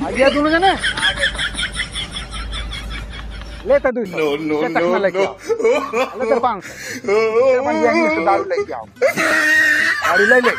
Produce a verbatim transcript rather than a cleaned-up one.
आ गया दोनों जने? ले तो दो सौ। No, no, ले तो no, खाना लेके no। आओ। ले तो पाँच सौ। ले अपन यहीं से दारू लेके आओ। गाड़ी ले ले।